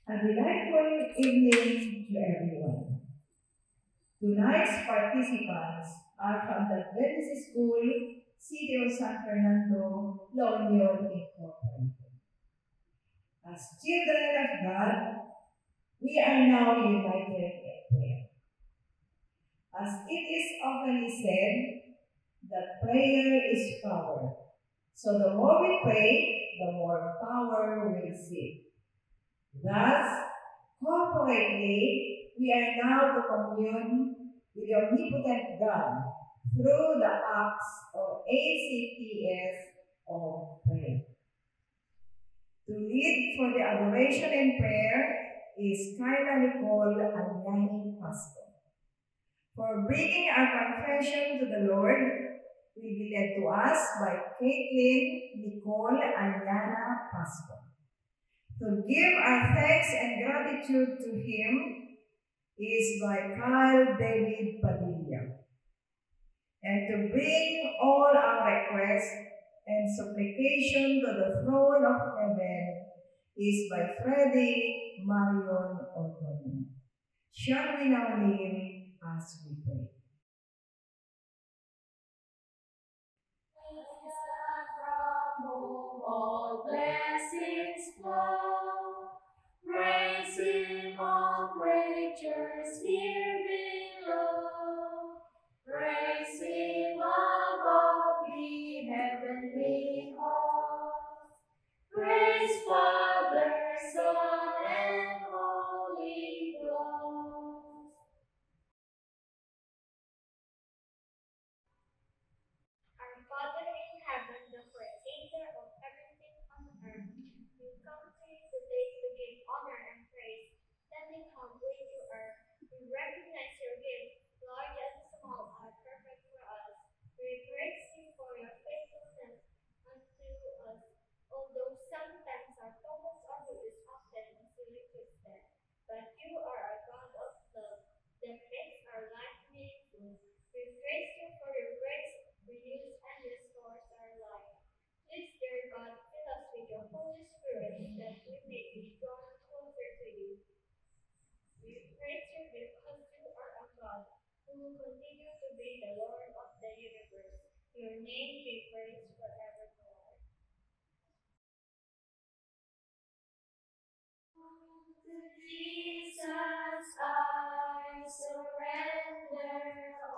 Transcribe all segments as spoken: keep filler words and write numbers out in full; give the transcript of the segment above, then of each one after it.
A delightful evening to everyone. Tonight's participants are from the Adventist School, City of San Fernando, La Union, Incorporated. As children of God, we are now united in prayer. As it is often said, that prayer is power. So the more we pray, the more power we receive. Thus, corporately, we are now to commune with the omnipotent God through the acts of A C T S of prayer. To lead for the adoration and prayer is Carla Nicole Añani Pasco. For bringing our confession to the Lord will be led to us by Caitlin Nicole Añana Pasco. To give our thanks and gratitude to Him is by Carl David Padilla. And to bring all our requests and supplication to the throne of heaven is by Freddy Marion Ordoño. Shall we now kneel as we pray? Praise the throne whom all blessings flow. Praise Him, all creatures here below. Praise Him above the heavenly host. Praise Father, Son, and Holy Ghost. Our Father in heaven, the creator of everything on earth, we come to you today to give honor and praise, standing humbly to earth. We recognize your gifts, large and small, are perfect for us. We praise you for your faithfulness unto us, although sometimes our focus on you is often unduly twisted. But you are a God of love that makes our life meaningful. We praise you for your grace, renews and restores our life. Please, dear God, fill us with your Holy Spirit that we may be drawn closer to you. We praise you because you are a God who will continue to be the Lord of the universe. Your name be praised forevermore. To Jesus I surrender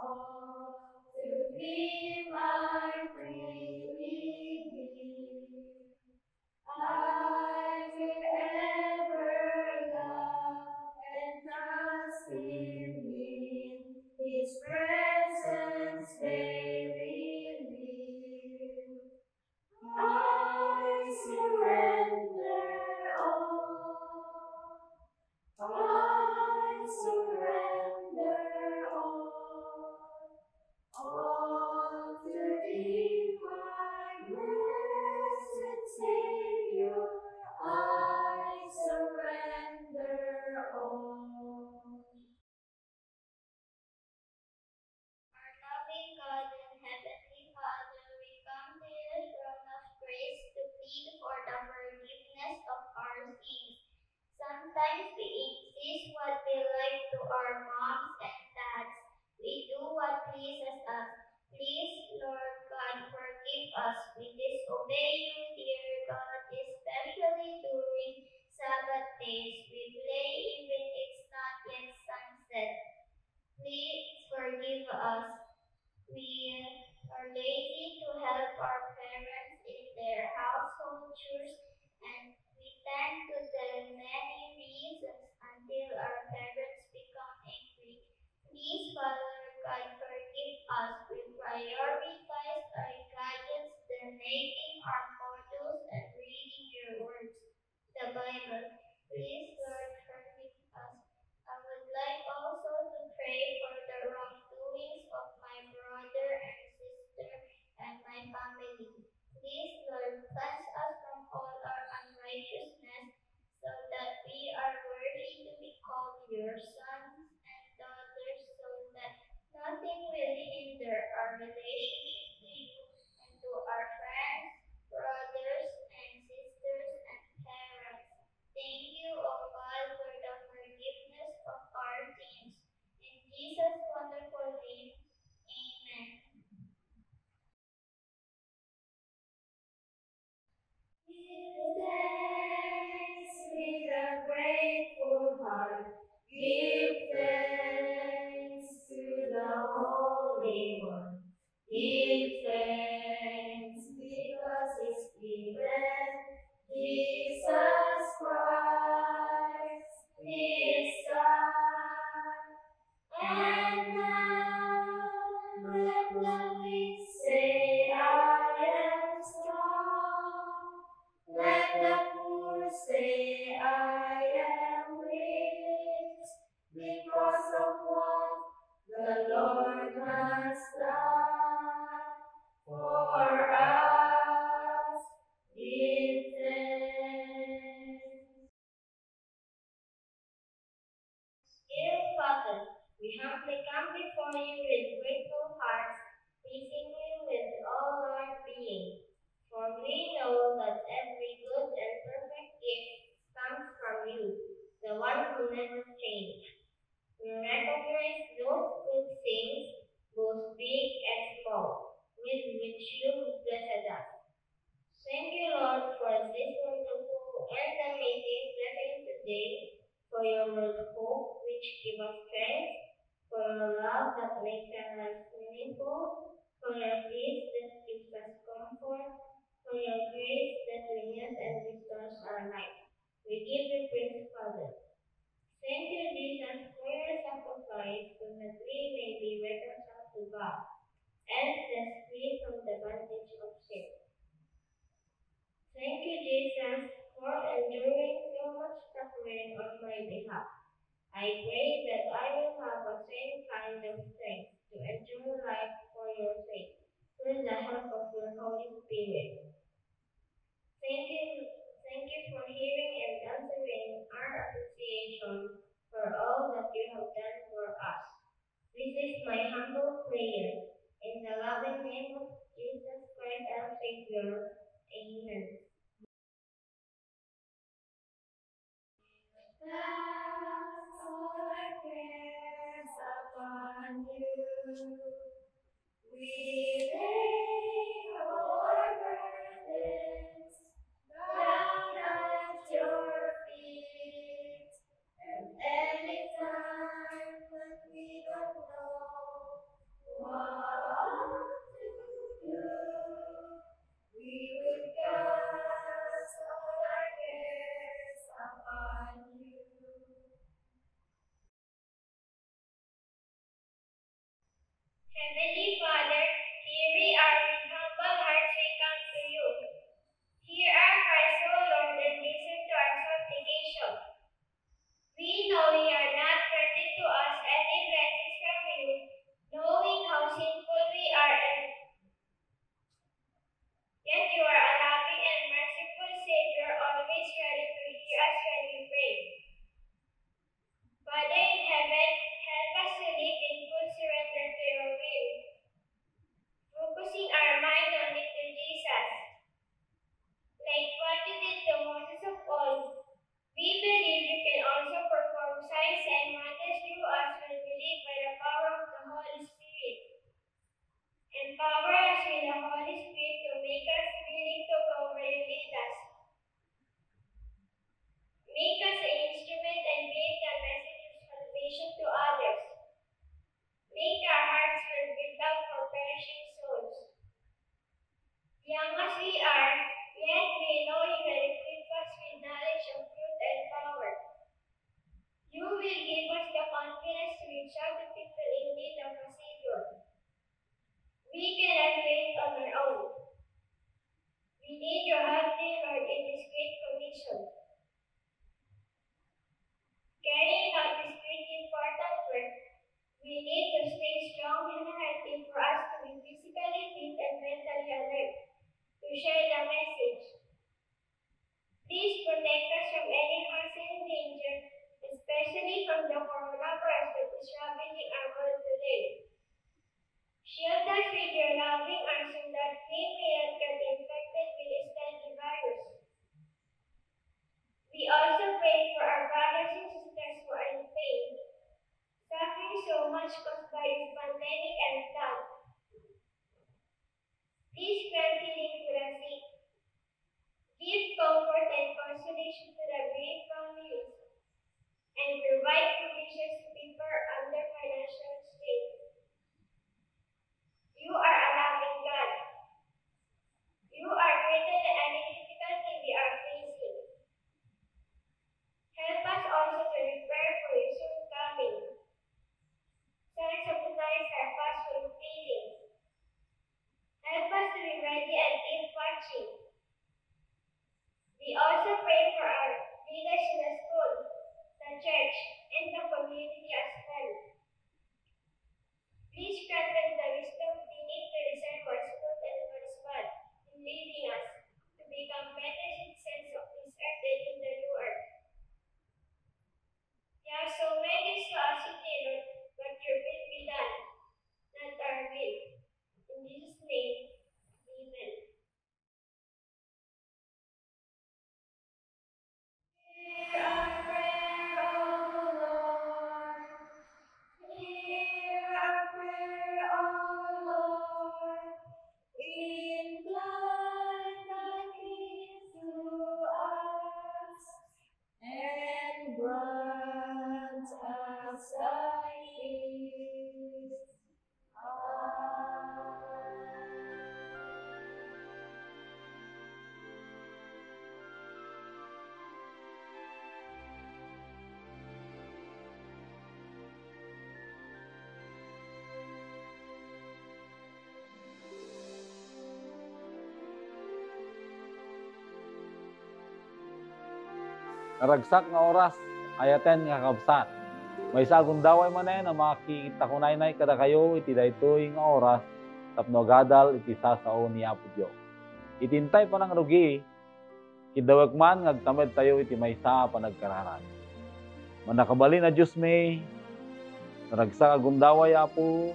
all, to Him I freely give. I will ever love and trust Him, in His presence daily live. I surrender all. I surrender all. All Grateful heart, give thanks to the Holy One. Give thanks because His given Jesus Christ, His Son. And now let the weak say, "I am strong." Let the poor say, "I am rich," because of what the Lord has done for us. Give thanks. Dear Father, we humbly come before you with grateful hearts, praising you with all our being. For we know that every good and perfect gift comes from you, the one who never change. We recognize those good things, both big and small, with which you blessed us. Thank you, Lord, for this wonderful and amazing blessing today, for your word hope, which give us strength, for your love that makes our lives meaningful, for your peace that gives us comfort, for your grace that renews and restores our life. We give you praise, Father. Thank you, Jesus, for your sacrifice so that we may be reconciled to God and set free from the bondage of sin. Thank you, Jesus, for enduring so much suffering on my behalf. I pray that I will have the same kind of strength to endure life for your sake through the help of your Holy Spirit. Thank you, thank you for hearing and answering our appreciation for all that you have done for us. This is my humble prayer in the loving name of Jesus Christ, our Savior. Amen. Cast all our cares upon you. We lay our burdens down at your feet. And anytime when we don't know what to do, we will cast all our cares upon you. Heavenly Father, here we are with humble hearts we come to you. Hear our cries, O Lord, and listen to our supplication. We know we are not worthy to ask any blessings from you, knowing how sinful we are, and yet you are a loving and merciful Savior, always ready to hear us when we pray. Father in heaven, help us to live in full surrender to your will, focusing our mind only to Jesus. Like what you did to Moses of old, we believe you can also perform signs and wonders through us when we live by the power of the Holy Spirit. Empower us with the Holy Spirit to make us willing to go where you lead us. Make us an instrument and bear the message of salvation to others. Make our hearts filled with love for perishing souls. Young as we are, yet we know you will equip us with knowledge of truth and power. You will give us the confidence to reach out to people in need of a Savior. We cannot do it on our own. We need your help, dear Lord, in this great commission. Carrying out this great important work, we need to stay strong and healthy for us to be physically fit and mentally alert to share the message. Please protect us from any harmful danger, especially from the coronavirus that is ravaging our world today. Shield us with your loving arms so that we may not get infected with this deadly virus. We also pray for our brothers and sisters who are in pain, suffering so much caused by this pandemic and flood. Please grant healing to the sick. Give comfort and consolation to the bereaved families. ready and keep watching. We also pray for our leaders in the school, the church, and the community as well. Please grant them the wisdom they need to discern what's good and what's bad in leading us to become better citizens of this earth and in the new earth. We have so many things to ask you, Lord, but your will be done, not our will. In Jesus' name, amen. Hear our prayer, O Lord. Hear our prayer, O Lord. Incline thine ear to us and grant us thy peace. Naragsak nga oras, ayaten nga kakabsat. Maysa a gundaway manen a makikita ko naynay kadakayo iti daytoy nga oras tapno agadal iti sasao ni Apo Dios. Iti intay panangrugi, kiddawek man nga agtamedtayo iti maysa a panagkararag. Mannakabalin a Diosmi, naragsak a gundaway, Apo,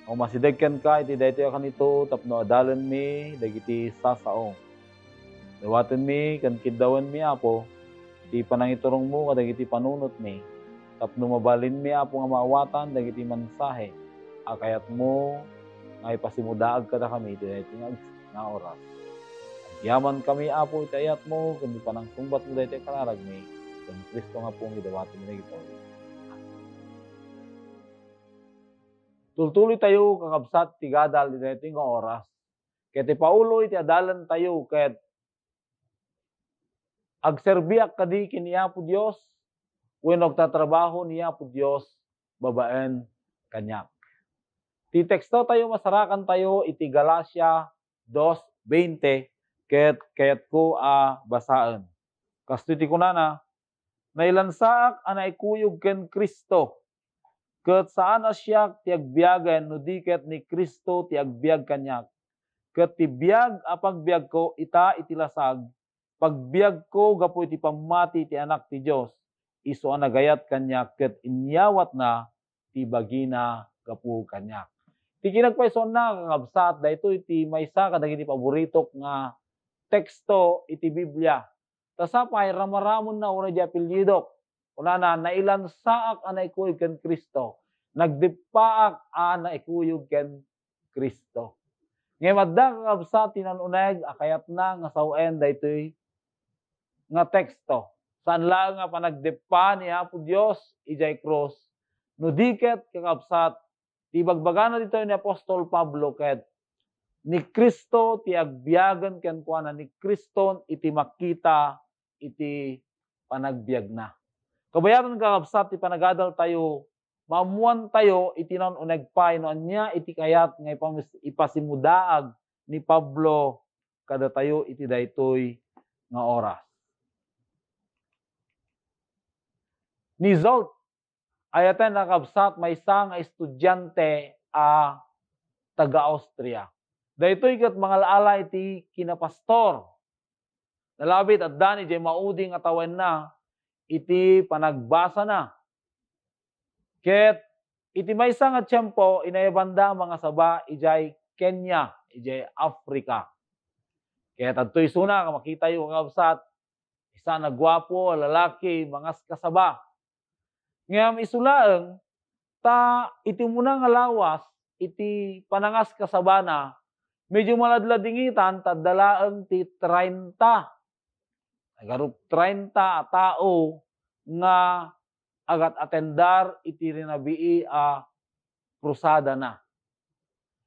a umasideg kenka iti daytoy a kanito tapno adalenmi dagiti sasao. Dawatenmi ken kiddawenmi, Apo, ti panangiturongmo kadagiti panunotmi, tapno mabalinmi, Apo, nga maawatan dagiti mensahe a kayatmo nga ipasimudaag kadakami iti daytoy nga, nga oras. Agyamankami, Apo, iti ayatmo ken ti panangsungbatmo daytoy a kararagmi, ken Cristo nga Apomi, dawatenmi dagitoy. Tultuloytayo, kakabsat, ti gadal iti daytoy nga oras. Ket ti Paolo iti adalentayo ket agserbiak kadi ken ni Apo Dios wenno agtatrabaho ni Apo Dios babaen kaniak. Ti tekstotayo, masarakantayo iti Galacia dos veinte ket kayatko a basaen. Kastoy ti kunana, "Nailansaak a naikuyog ken Cristo, ket saan a siak ti agbiagen no di ket ni Cristo ti agbiag kaniak. Ket ti biag a pagbiagko ita iti lasag, pagbiagko gapu iti pammati ti Anak ti Dios, isu a nagayat kaniak ket inyawatna ti bagina gapu kaniak." Ti kinagpaysuanna, kakabsat, daytoy ti maysa kadagiti paboritok nga teksto iti Biblia. Ta sapay, ramaramenna unay di apelyidok. Kunana, "Nailansaak a naikuyog ken Cristo. Nagdeppaak a naikuyog ken Cristo." Ngem adda, kakabsat, ti naan-uneg a kayatna nga sawen daytoy nga teksto. Saan laeng a panagdeppa ni Apo Dios idiay krus, no di ket, kakabsat, ti ibagbagana ditoy ni apostol Pablo ket ni Cristo ti agbiagen kenkuana, ni Cristo iti makita iti panagbiagna. Kabayatan, kakabsat, ti panagadaltayo, maammoantayo iti naan-uneg pay no ania iti kayat nga ipamis-, ipasimudaag ni Pablo kadatayo iti daytoy nga oras. Ni Zsolt, ayaten, kakabsat, maysa nga estudiante a taga-Austria. Daytoy ket mangal-ala iti kinapastor. Nalabit, adda ni idiay maudi nga tawenna iti panagbasana. Ket iti maysa nga tiempo, inayabanda a mangasaba idiay Kenya, idiay Africa. Ket adtoy isuna, makitayo, kakabsat, maysa nga guapo a lalaki mangaskasaba. Ngem isu laeng, ta iti umuna nga lawas iti panangaskasabana, medyo maladladingitan ta adda laeng ti treinta, nagarup treinta a tao nga agat-atendar iti rinabii a krusadana.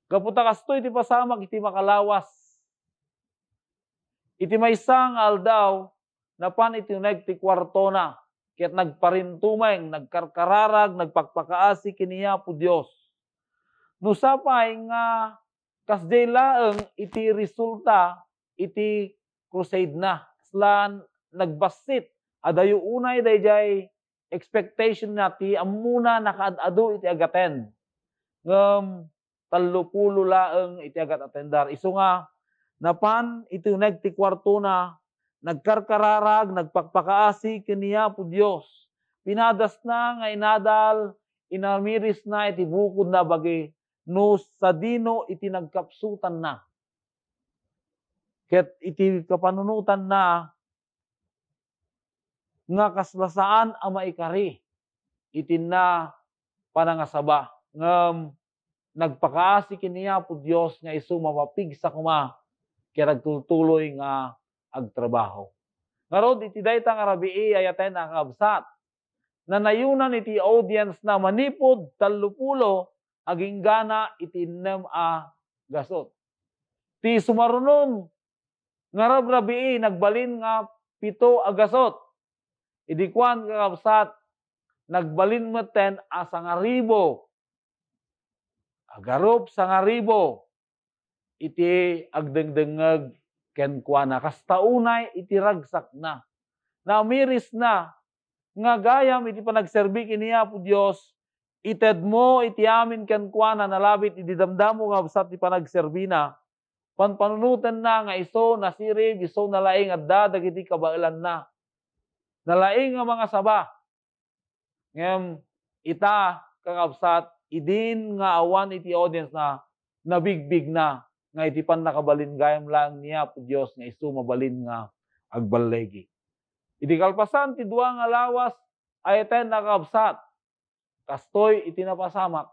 Gapu ta kastoy ti pasamak iti makalawas, iti maysa nga aldaw, napan iti uneg ti kuartona, ket nagparintumeng, nagkarkararag, nagpakpakaasi ken ni Apo Dios. No sapay nga kasdiay laeng iti resulta iti crusade na. Kasla nagbassit, adayo unay daydiay expectation na ti ammona nakaad-adu iti ag-attend. Ngem tallopulo laeng iti agat-attendar. Isu nga, napan iti uneg ti kuartona, nagkarkararag, nagpakpakaasi ken ni Apo Dios. Pinadasna nga inadal, inamirisna iti bukodna bagi no sadino iti nagkapsutanna. Ket iti kapanunotanna nga kasla saan a maikari iti na panangasaba, ngem nagpakaasi ken ni Apo Dios nga isu mapapigsa koma ket agtultuloy nga agtrabaho. Ngarud, iti dayta nga rabii, ayaten a kakabsat, nanayonan iti audience na manipud tallopulo agingga iti ennem a gasut. Ti sumarunon nga rabrabii, nagbalin nga pito a gasut. Idi kuan, kakabsat, nagbalin metten a sangaribu, agarup sangaribu iti agdengdengngeg kenkuana. Kasta unay iti ragsakna. Namirisna nga gayam iti panagserbi ken ni Apo Dios, itedmo iti amin kenkuana, nalabit idi damdamo, kakabsat, ti panagserbina. Panpanunotenna nga isu nasirib, isu nalaing adda dagiti kabaelanna. Nalaing nga mangasaba. Ngem ita, kakabsat, idin nga awan iti audience na, nabigbigna nga iti pannakabalin gayam laeng ni Apo Dios nga isu mabalin nga agballigi. Iti kalpasan ti dua nga lawas, ayaten a kakabsat, kastoy iti napasamak.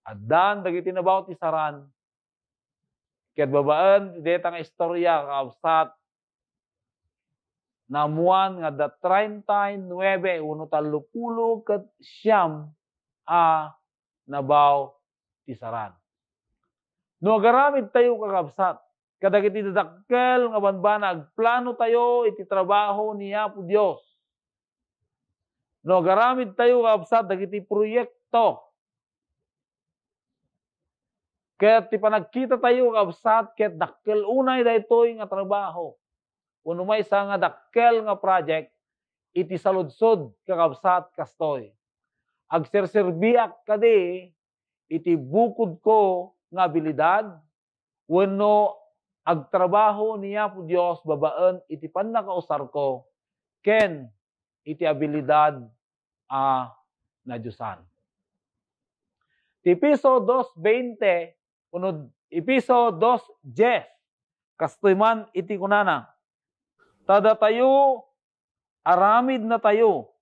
Addan dagiti nabautisaran, ket babaen ti dayta nga istorya, kakabsat, naammoan nga adda treinta y nueve wenno tallopulo ket siam a nabautisaran. No agaramid tayo, kakabsat, kadagiti dadakkel nga banbanag, plano tayo iti trabaho ni Apo Dios. No agaramid tayo, kakabsat, dagiti proyekto, ket ti panagkita tayo, kakabsat, ket dakkel unay daytoy nga trabaho wenno maysa nga dakkel nga project iti saludsod, kakabsat, kastoy: Agserserbiak kadi iti bukodko nga abilidad wenno agtrabaho ni Apo Dios babaen iti pannakausarko ken iti abilidad a nadiosan? Ti Efeso dos veinte wenno Efeso dos diez, kastoy man iti kunana: Ta datayo, aramidnatayo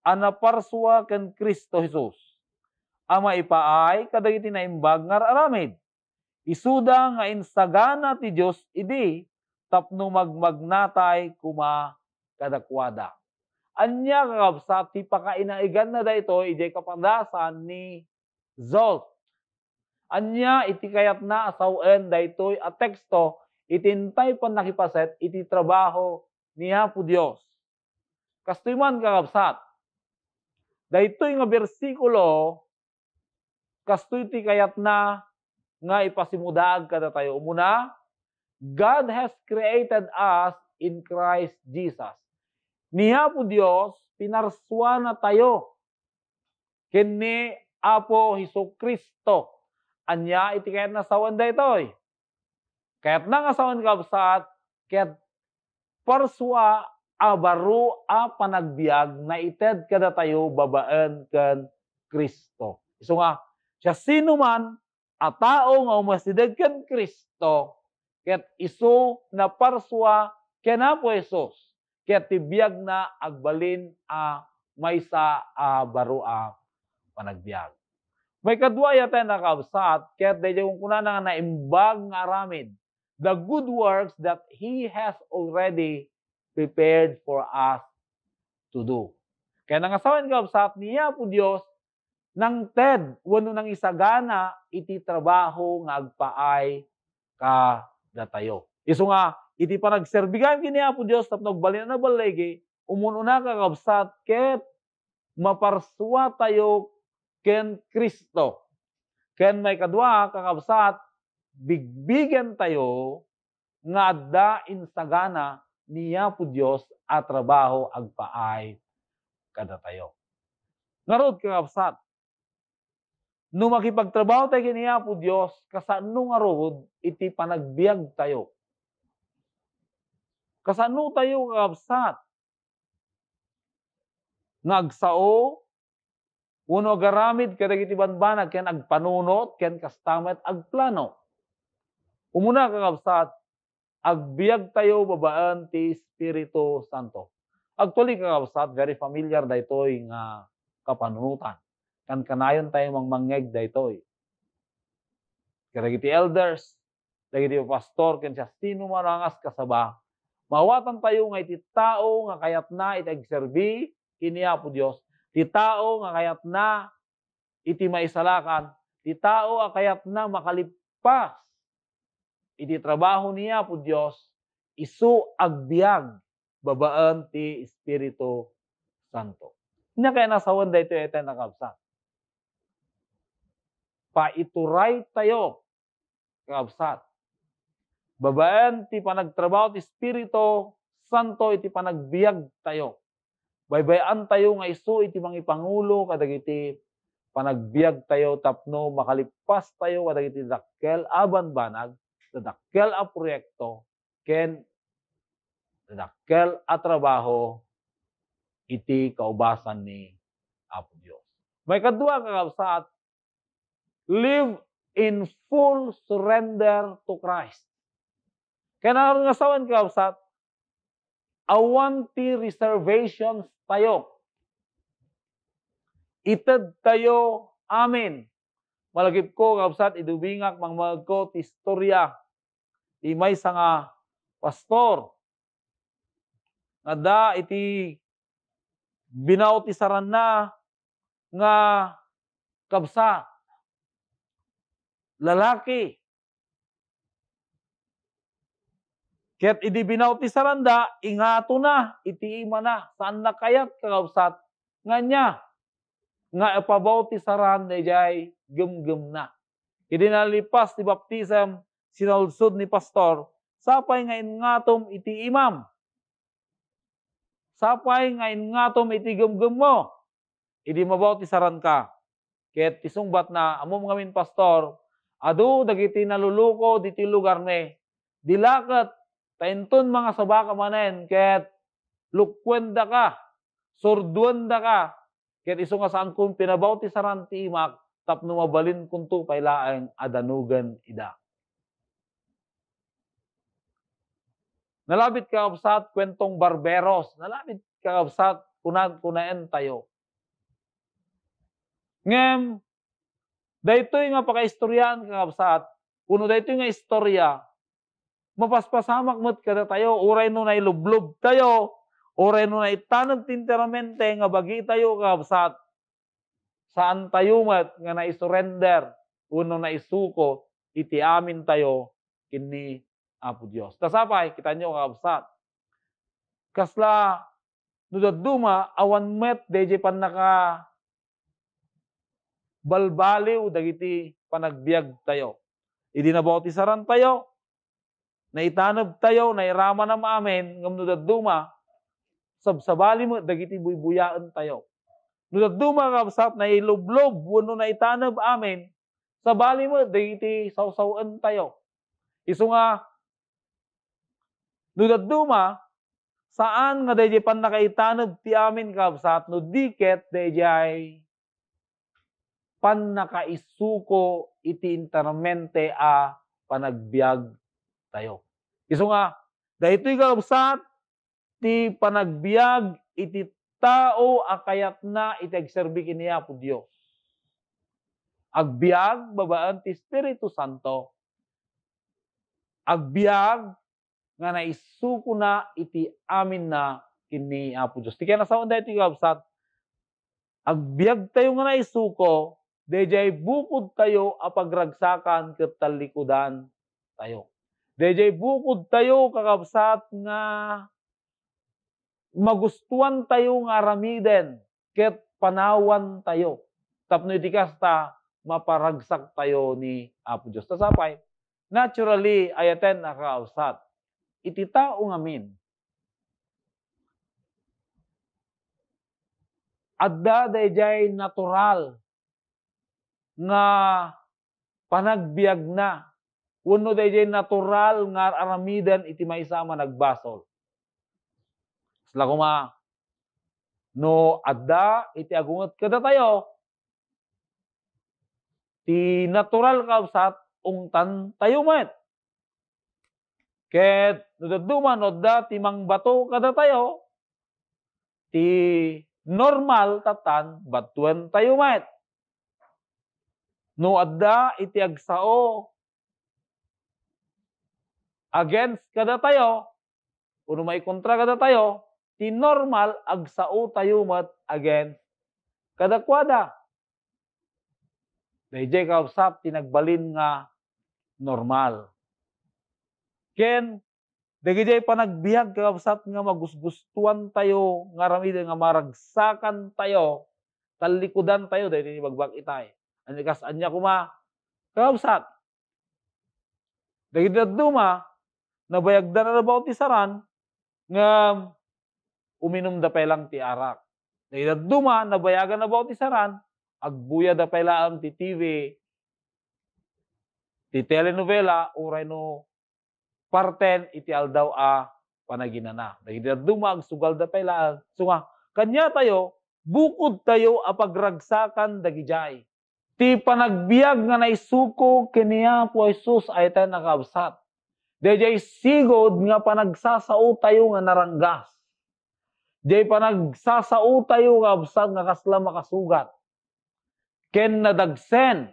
a naparsua ken Cristo Jesus a maipaay kadagiti naimbag nga ar-aramid. Isuda nga insagana ti Dios idi tapno magmagnatay koma kadakuada. Ania, kakabsat, ti pakainaiganna daytoy idiay kapadasan ni Zos? Ania iti kayatna a sawen daytoy a teksto iti intay pannakipaset iti trabaho ni Apo Dios? Kastoy man, kakabsat, daytoy nga bersikulo, kastoy ti kayatna nga ipasimudaag kadatayo. Umuna, God has created us in Christ Jesus. Ni Apo Dios, pinarsuanatayo ken ni Apo Jesu-Cristo. Ania iti kayatna sawen daytoy? Kayatna nga sawen, kabsat, ket parsua a baro a panagbiag naited kadatayo babaen ken Cristo. Isu nga, siasinoman a tao nga umasideg ken Cristo, ket isu naparsua ken Apo Jesus, ket ti biagna agbalin a maysa a baro a panagbiag. Maikadua, ayaten a kakabsat, ket daydiay kunkunana nga naimbag nga aramid, the good works that He has already prepared for us to do. Kayatna nga sawen, kabsat, ni Apo Dios nangted wenno nangisagana iti trabaho nga agpaay kadatayo. Isu nga, iti panagserbi gayam ken ni Apo Dios tapno agbalin a naballigi, umun-una, kakabsat, ket maparsuatayo ken Cristo. Ken maikadua, kakabsat, bigbigentayo nga adda insagana ni Apo Dios a trabaho agpaay kadatayo. Ngarud, kakabsat, no makipagtrabaho tayo ken ni Apo Dios, kasano ngarud iti panagbiagtayo? Kasano tayo, kakabsat, nga agsao wenno agaramid kadagiti banbanag ken agpanunot ken kasta met agplano? Umuna, kakabsat, agbiagtayo babaen ti Espiritu Santo. Actually, kakabsat, very familiar daytoy nga kapanunotan. Kankanayon tayo mangmangngeg daytoy. Kadagiti elders, dagiti pastor, ken siasino man a kas kasaba, maawatantayo nga iti tao nga kayatna iti agserbi ken ni Apo Dios, ti tao nga kayatna iti maisalakan, ti tao a kayatna makalippas iti trabaho ni Apo Dios, isu agbiag babaen ti Espiritu Santo. Ania kaya nasawen daytoy, eten, kakabsat? Paituraytayo, kakabsat, babaen ti panagtrabaho ti Espiritu Santo iti panagbiagtayo. Baybay-antayo nga isu iti mangipangulo kadagiti panagbiagtayo tapno makalippastayo kadagiti dakkel a banbanag, dakkel a proyekto, ken dakkel a trabaho iti kaubasan ni Apo Dios. Maikadua, kakabsat, live in full surrender to Christ. Kaya nga sawen, kakabsat, awan ti reservations tayo. Ited tayo amin. Malagipko, kakabsat, idubingak, mangmangegko ti istorya ti maysa nga pastor nga adda iti binautisaranna nga kabsat, lalaki. Ket idi binautisaranda, ingatona iti imana. Saanna kayat, kakabsat, nga ania nga ipabautisaran daydiay gemgemna. Idi nalipas ti baptism, sinaludsod ni pastor, "Sapay nga ingatom iti imam? Sapay nga ingatom iti gemgemmo idi mabautisaranka?" Ket ti sungbatna, "Ammom ngamin, pastor, adu dagiti naluluko ditoy lugarmi. Dila ket ta inton mangasabaka manen ket lukuendaka, surduendaka, ket isu nga saanko pinabautisaran ti imak tapno mabalinkonto pay laeng a danugen ida." Nalabit, kakabsat, kuentong barberos. Nalabit, kakabsat, kuna-, kunaentayo. Ngem, daytoy nga pakaistoriaan, kakabsat, wenno daytoy nga istorya, mapaspasamak met kadatayo, uray no nailublobtayo, uray no naitaneb ti enteramente nga bagitayo, kakabsat, saantayo met nga naisurrender wenno naisuko iti amintayo ken ni Apo Dios. Ta sapay, kitaenyo, kakabsat, kasla no dadduma, awan met daydiay pannakabalbaliw dagiti panagbiagtayo. Idi nabautisarantayo, naitanebtayo, nairamanam amin, ngem no dadduma, sabsabali met dagiti buybuyaentayo. No dadduma, kakabsat, nailublob wenno naitaneb amin, sabali met dagiti sawsaw-entayo. Isu nga, no dadduma, saan nga daydiay pannakaitaneb ti amin, kakabsat, no di ket daydiay pannakaisuko iti enteramente a panagbiagtayo. Isu nga, daytoy, kakabsat, ti panagbiag iti tao a kayatna iti agserbi ken ni Apo Dios. Agbiag babaen ti Espiritu Santo. Agbiag nga naisukona iti aminna ken ni Apo Dios. Ti kinasawan daytoy, kakabsat, agbiagtayo nga naisuko, daydiay bukodtayo a pagragsakan ket tallikudantayo. Daydiay bukodtayo, kakabsat, nga magustuantayo nga aramiden ket panawantayo. Tapno iti kasta, maparagsak tayo ni Apo Dios. Ta sapay, naturally, ayaten a kakabsat, iti tao ngamin, adda daydiay natural nga panagbiagna wenno daydiay natural nga ar-aramiden iti maysa a managbasol. Kasla koma, no adda iti agunget kadatayo, ti natural, kakabsat, ungtantayo met. Ket no dadduma, no adda ti mangbato kadatayo, ti normal, tattan, batuentayo met. No adda iti agsao against kadatayo, wenno maikontra kadatayo, ti normal, agsaotayo met against kadakuada. Daydiay, kakabsat, ti nagbalin nga normal. Ken dagijay panagbiag, kakabsat, nga magusgustuantayo nga aramiden nga maragsakantayo, tallikudantayo daytoy ibagbag itay. Ania kas-, ania koma, kakabsat? Dagiti dadduma, nabayagda na nabautisaran, ngem uminumda pay lang ti arak. Dagiti dadduma, nabayagan nabautisaran, agbuyada pay laeng ti T V, ti telenovela, uray no parten iti aldaw a panaginana. Dagiti dadduma, agsugalda pay laeng. Isu nga, kaniatayo, bukodtayo a pagragsakan dagijay. Ti panagbiag nga naisuko ken ni Apo Jesus, ayaten a kakabsat, daydiay sigud nga panagsasaotayo nga naranggas. Diay panagsasaotayo, kakabsat, nga kasla makasugat ken nadagsen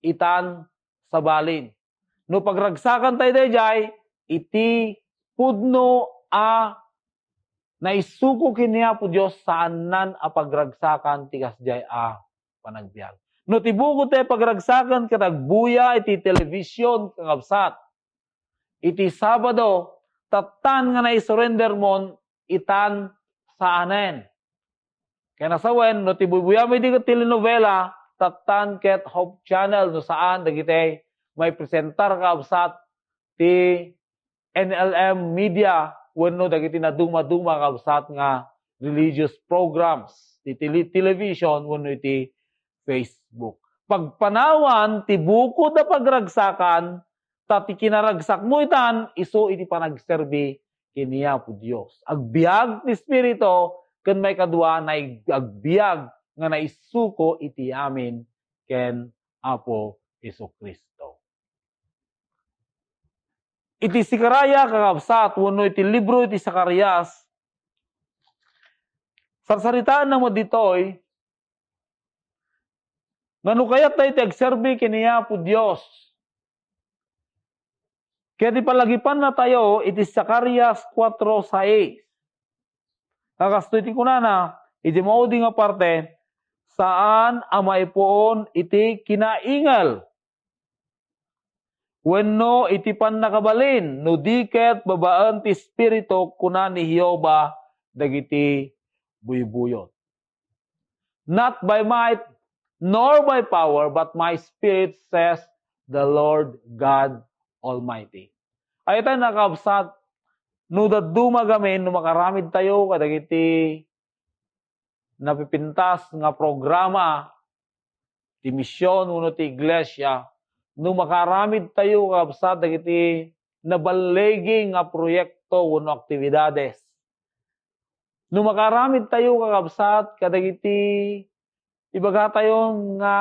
itan sabalin. No pagragsakantayo daydiay, iti pudno a naisuko ken ni Apo Dios, saannan a pagragsakan ti kasdiay a panagbiag. No ti bukodtayo a pagragsakan ket agbuya iti television, kakabsat, iti Sabado, tattan nga naisurrendermon itan saanen. Ken a sawen, no ti buybuyam iti telenovela, tattan ket Hope Channel, no saan, dagiti maipresentar, kakabsat, ti N L M media wenno dagiti nadumaduma, kakabsat, nga religious programs ti tele-, television wenno iti Facebook. Pagpanawan ti bukod a pagragsakan, ta ti kinaragsakmo itan isu iti panagserbi ken ni Apo Dios. Agbiag ti Espiritu, ken maikadua, nai-, agbiag nga naisuko iti amin ken Apo Jesu-Cristo. Iti Zechariah, kakabsat, wenno iti libro iti Zacarias, sarsaritaenna met ditoy nga no kayatna iti agserbi ken ni Apo Dios, ket ipalagipannatayo iti Zacarias kuatro sais. Nga kastoy ti kunana, iti maudi nga parte, saan a maipuon iti kinaingel wenno iti pannakabalin, no di ket babaen ti Espiritu, kuna ni Jehovah dagiti buybuyot. Not by might nor by power, but my Spirit, says the Lord God Almighty. Ayaten a kakabsat, no dadduma gamin, no makaramidtayo kadagiti napipintas nga programa ti mision wenno ti iglesia, no makaramidtayo, kakabsat, dagiti naballigi nga proyekto wenno aktibidades, no makaramidtayo, kakabsat, kadagiti ibagatayo nga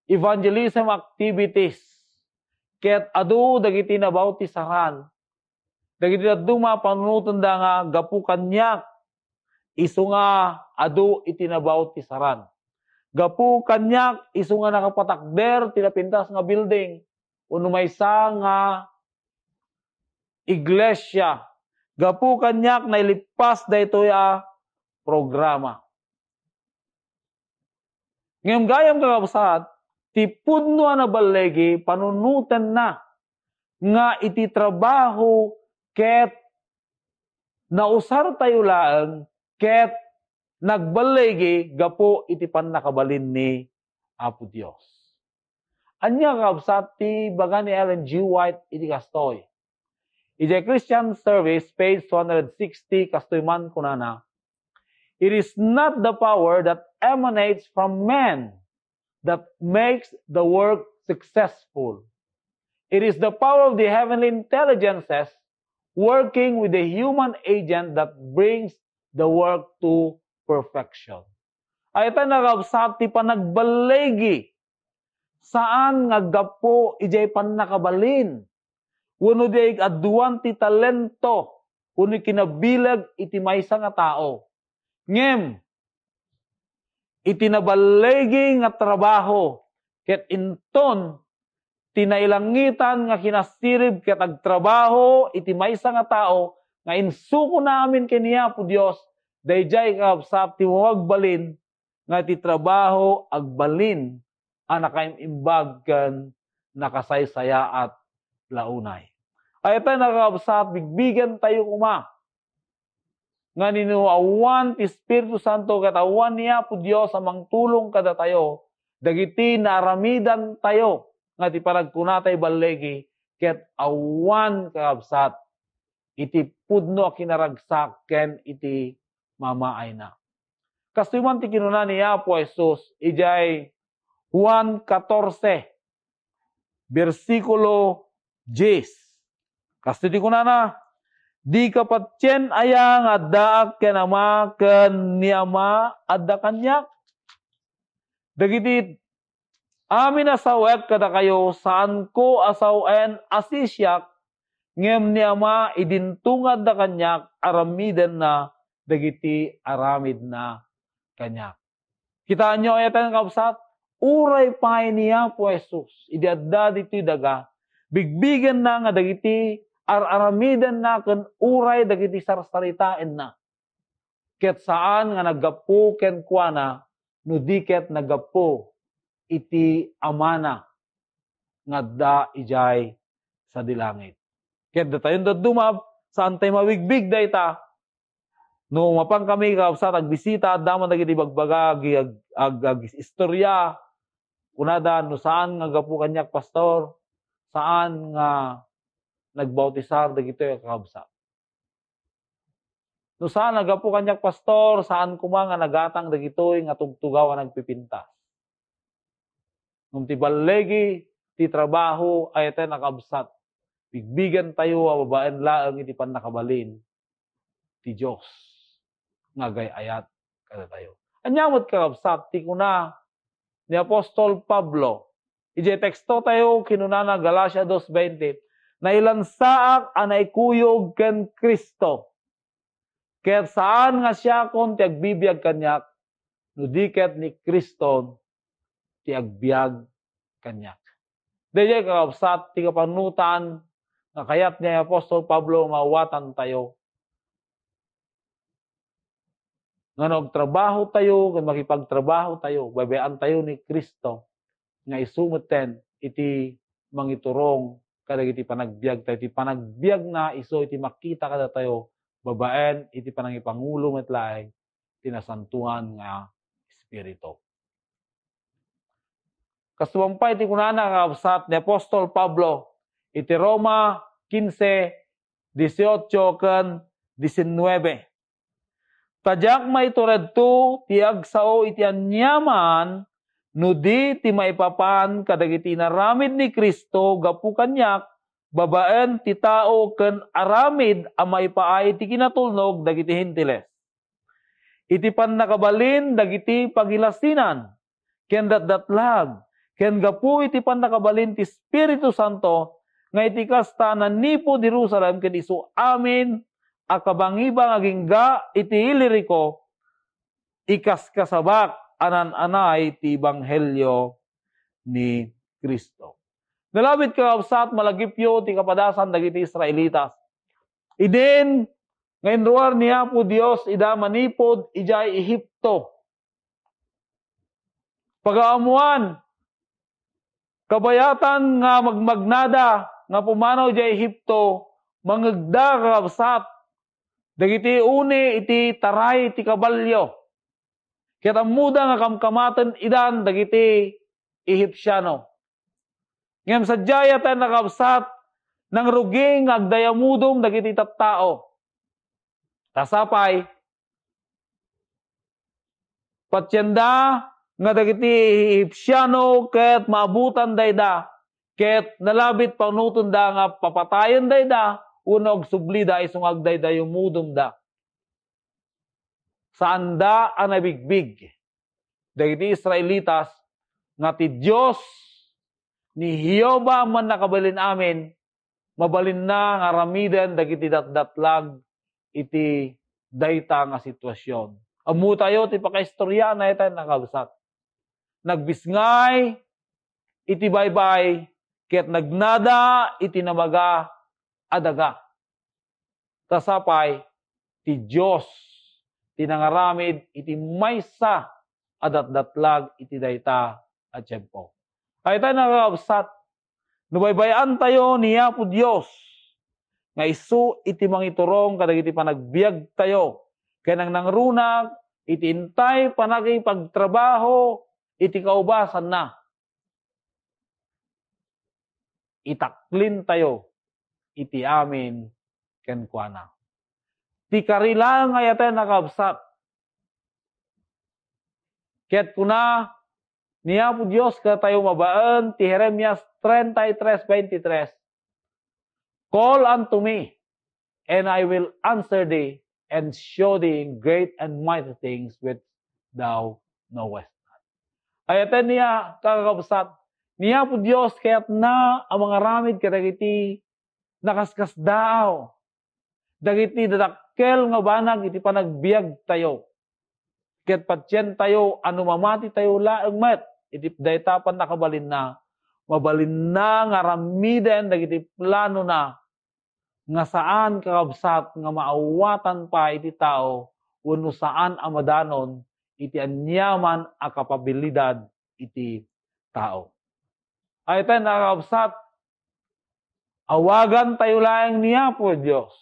evangelism activities, ket adu dagiti nabautisaran. Dagiti dadduma, panunotenda nga gapu kaniak, isu nga adu iti nabautisaran. Gapu kaniak, isu nga nakapatakder ti napintas nga building, wenno maysa nga iglesia. Gapu kaniak, nailippas daytoy a programa. Ngem gayam, kakabsat, ti pudno a naballigi, panunotenna nga iti trabaho ket nausartayo laeng ket nagballigi gapu iti pannakabalin ni Apo Dios. Ania, kakabsat, ti baga ni Ellen G. White iti kastoy? Idiay Christian Service, page two hundred sixty, kastoy man kunana, "It is not the power that emanates from men that makes the work successful. It is the power of the heavenly intelligences working with the human agent that brings the work to perfection." Ay, ita, kakabsat, ti panagballigi saan nga aggapu idiay pannakabalin wenno diay aduan ti talento wenno kinabileg iti maysa nga tao. Ngem iti naballigi nga trabaho ket inton ti nailangitan nga kinasirib ket agtrabaho iti maysa nga tao nga insuko na amin ken ni Apo Dios, daydiay, kakabsat, ti mapagbalin nga ti trabaho agbalin a nakaim-imbag ken nakasaysayaat la unay. Ay, ita, kakabsat, bigbigentayo koma nga nino awan ti Espiritu Santo ket awan ni Apo Dios a mangtulong kadatayo dagiti naaramidantayo nga ti panagkunatayo balligi ket awan, kakabsat, iti pudno a kinaragsak ken iti mamaayna. Kastoy man ti kinuna ni Apo Jesus idiay Juan katorse, bersikulo diyes. Kastoy ti kunana, "Di kapatien aya nga addaak ken Ama ken ni Ama adda kaniak?" Dagiti amin a saw-ek kadakayo, saanko a sawen a sisiak, ngem ni Ama idinto nga adda kaniak, aramidenna dagiti aramidna kaniak. Kitaenyo, ay-ayaten, kakabsat, uray pay ni Apo Jesus idi adda ditoy daga, bigbigenna nga dagiti ar-aramidenna ken uray dagiti sarsaritaenna ket saan nga naggapu kenkuana no di ket naggapu iti Amana nga adda idiay sadi langit. Ket datayon dadduma, saantay mabigbig dayta. No mapankami, kakabsat, agbisita, adda man dagiti bagbaga, ag-, ag-, ag-, agistorya, kunada, "No saan nga gapu kaniak, Pastor, saan nga nagbautisar dagitoy a kakabsat. No saan nga gapu kaniak, Pastor, saan koma nga nagatang dagitoy nga tugtugaw a nagpipintas." Ngem ti balligi ti trabaho, ay-ayaten, kakabsat, bigbigentayo a babaen laeng iti pannakabalin ti Dios nga agay-ayat kadatayo. Ania met, kakabsat, ti kuna ni apostol Pablo? Idiay tekstotayo, kinunana, Galacia dos veinte, "Nailansaak a naikuyog ken Cristo, ket saan nga siakon ti agbibiag kaniak, no di ket ni Cristo ti agbiag kaniak." Daydiay, kakabsat, ti kapanutan nga kayat ni apostol Pablo nga maawatantayo, nga no agtrabahotayo ken makipagtrabahotayo, babaeantayo ni Cristo, nga isu metten iti mangiturong kadagiti panagbiagtayo. Iti panagbiagna isu iti makita kadatayo babaen iti panangipangulo met laeng ti Nasantoan nga Espiritu. Kastoy pay ti kunana, kakabsat, ni apostol Pablo iti Roma quince, dieciocho ken diecinueve, "Ta diak maituredto ti agsao iti aniaman no di ti maipapan kadagiti inaramid ni Cristo gapu kaniak babaen ti tao ken aramid a maipaay ti kinatulnog dagiti Hentiles. Iti pannakabalin dagiti pagilasinan ken datdatlag, ken gapu iti pannakabalin ti Espiritu Santo, nga iti kasta, nanipud Jerusalem ken isu amin a kabangibang agingga iti Ilirico, ikaskasabak a naan-anay ti ebanghelio ni Cristo." Nalabit, kakabsat, malagipyo ti kapadasan dagiti Israelitas. Idin nga inruar ni Apo Dios ida manipud idiay Egipto. Pagaammuan, kabayatan nga magmagnada nga pumanaw idiay Egipto, mangngegda, kakabsat, dagiti uni iti taray ti kabalio. Ket ammoda nga kamkamaten idan dagiti Ehipsiano. Ngem sadiay, ayaten a kakabsat, nangrugi nga agdayamudom dagiti tattao. Ta sapay, patienda nga dagiti Ehipsiano ket maabutan dayda, ket nalabit panunotenda nga papatayen dayda wenno agsublida isu nga agdaydayamudomda. Saanda a nabigbig dagiti Israelitas nga ti Dios ni Jehovah a Mannakabalin-amin, mabalinna nga aramiden dagiti datdatlag iti dayta nga situasion. Ammotayo ti pakaistoriana, ayaten a kakabsat. Nagbisngay iti baybay ket nagnada iti namaga a daga. Ta sapay, ti Dios ti nangaramid iti maysa a datdatlag iti dayta a tiempo. Ayaten a kakabsat, no baybay-antayo ni Apo Dios nga isu iti mangiturong kadagiti panagbiagtayo, ken nangnangruna iti intay panagipagtrabaho iti kaubasanna, itaklintayo iti amin kenkuana. Ti kari laeng, ayaten a kakabsat. Ket kuna ni Apo Dios kadatayo babaen ti Jeremias treinta y tres veintitrés, "Call unto me, and I will answer thee, and show thee great and mighty things which thou knowest not." Ayaten a kakabsat, ni Apo Dios kayatna a mangaramid kadagiti nakaskasdaaw, dagiti dadakkel nga banag iti panagbiagtayo. Ket patientayo a no mamatitayo laeng met iti dayta a pannakabalinna, mabalinna nga aramiden dagiti planona nga saan, kakabsat, nga maawatan pay iti tao wenno saan a madanon iti aniaman a kapabilidad iti tao. Ayaten a kakabsat, awagantayo laeng ni Apo Dios.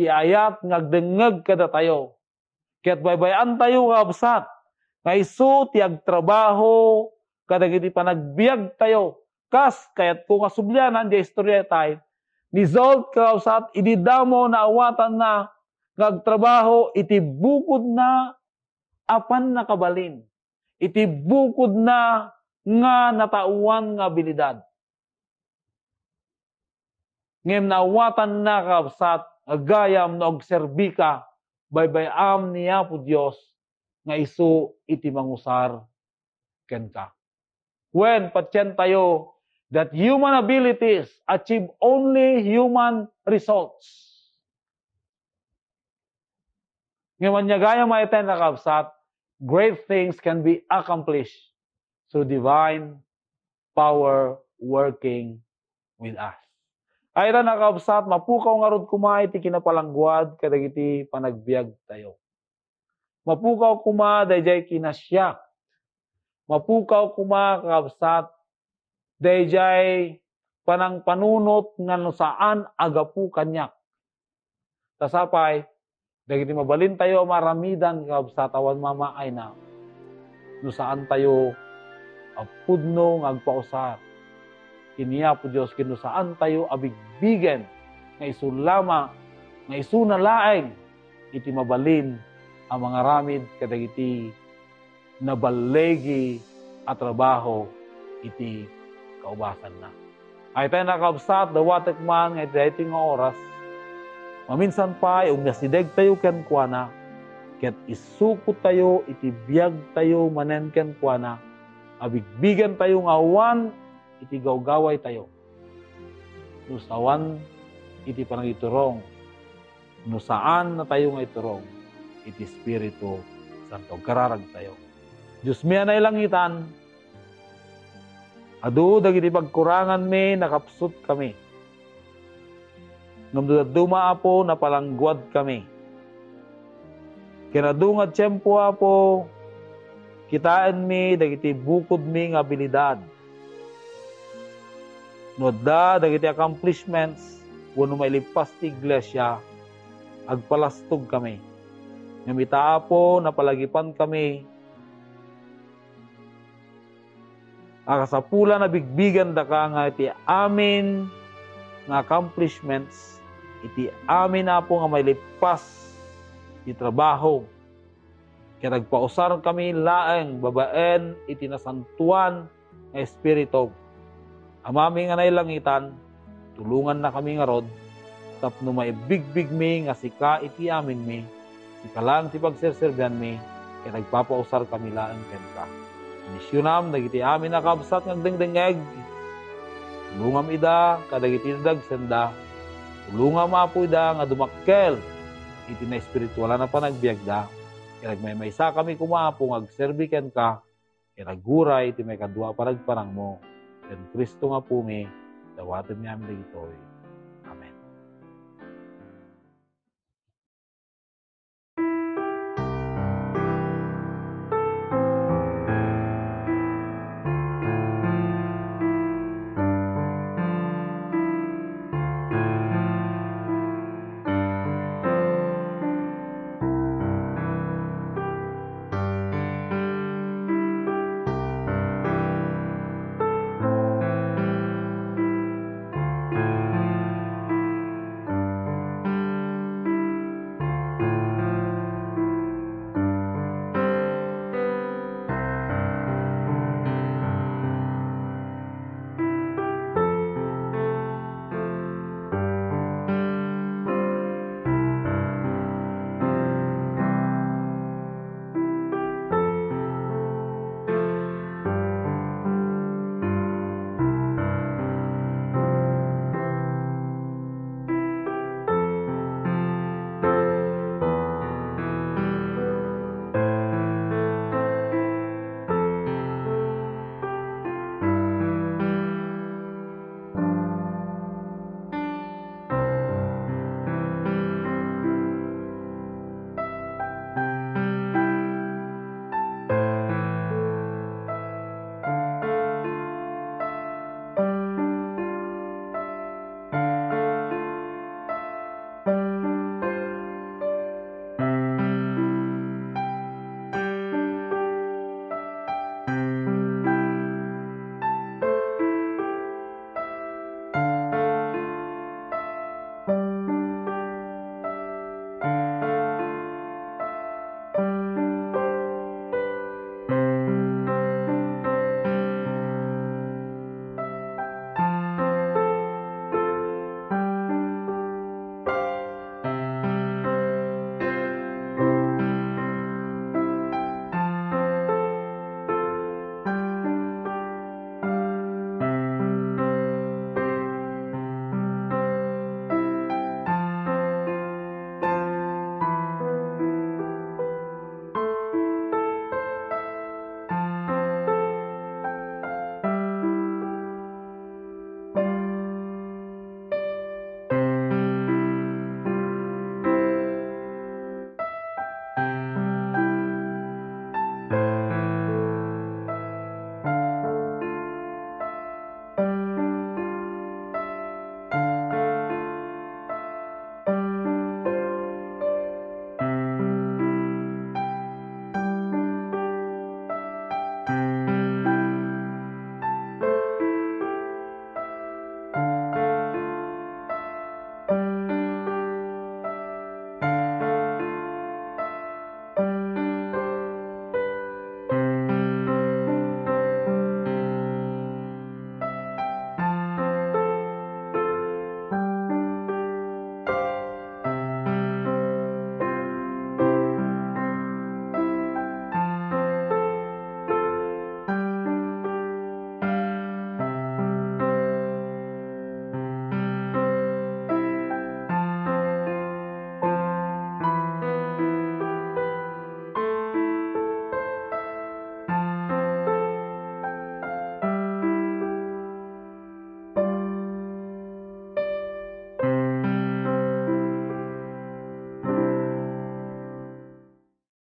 Siayat nga agdengngeg kadatayo. Ket baybay-antayo, kakabsat, nga isu ti agtrabaho kadagiti panagbiagtayo. Kas kayatko nga sublianan diay istorya itay, ni Job, kakabsat, idi damo naawatanna nga agtrabaho iti bukodna a pannakabalin, iti bukodna nga nataoan nga abilidad. Ngem naawatanna, kakabsat, nga gayam no agserbika, baybay-am ni Apo Dios nga isu iti mangusar kenka. Wen, patientayo that human abilities achieve only human results. Ngem ania gayam, ayaten a kakabsat, great things can be accomplished through divine power working with us. Ayaten a kakabsat, mapukaw ngarud koma iti kinapalangguad kadagiti panagbiagtayo. Mapukaw koma daydiay kinasiak. Mapukaw koma, kakabsat, daydiay panangpanunot nga no saan a gapu kaniak. Ta sapay, dagiti mabalintayo a maaramidan, kakabsat, awan mamaayna no saantayo a pudno nga agpausar ken ni Apo Dios, ken no saantayo a bigbigen nga isu lama, nga isuna laeng iti mabalin a mangaramid kadagiti naballigi a trabaho iti kaubasanna. Ay tayo nakabsat, dawatek man nga iti daytoy nga oras, maminsan pay, umasidegtayo kenkuana, ket isukotayo iti biagtayo manen kenkuana, a bigbigentayo nga awan iti gawgawaytayo. No sawan iti panangiturong, no saan natayo nga iturong iti Espiritu Santo, kararagtayo. Dios mi a nailangitan, adu dagiti pagkuranganmi, nakapsutkami. Ngem no dadduma, Apo, napalangguadkami. Ken adu nga tiempo, Apo, kitaenmi dagiti bukodmi nga abilidad. No adda dagiti accomplishments wenno mailippas ti iglesia, agpalastogkami. Ngem ita, Apo, napalagipankami. Nakasapulan a bigbigandaka nga iti amin nga accomplishments, iti amin, Apo, nga mailippas ti trabaho, ket agpausar kami laeng babaen iti nasantuan nga Espiritu. Amami nga nailangitan, tulongannakami ngarud tapno maibigbigmi nga sika iti aminmi, sika laeng ti pagserserbianmi, ket agpapausar kami laeng kenka. Misionam dagiti amin a kabsat nga agdengdengngeg. Tulongam ida kadagiti dadagsenda. Tulongam, Apo, ida nga dumakkel iti naespiritualan a panagbiagda. Ket agmaymaysa kami koma, Apo, nga agserbi kenka ket aguray iti maikadua a panagparangmo. Ken Cristo nga Apomi, dawatenmi amin dagitoy.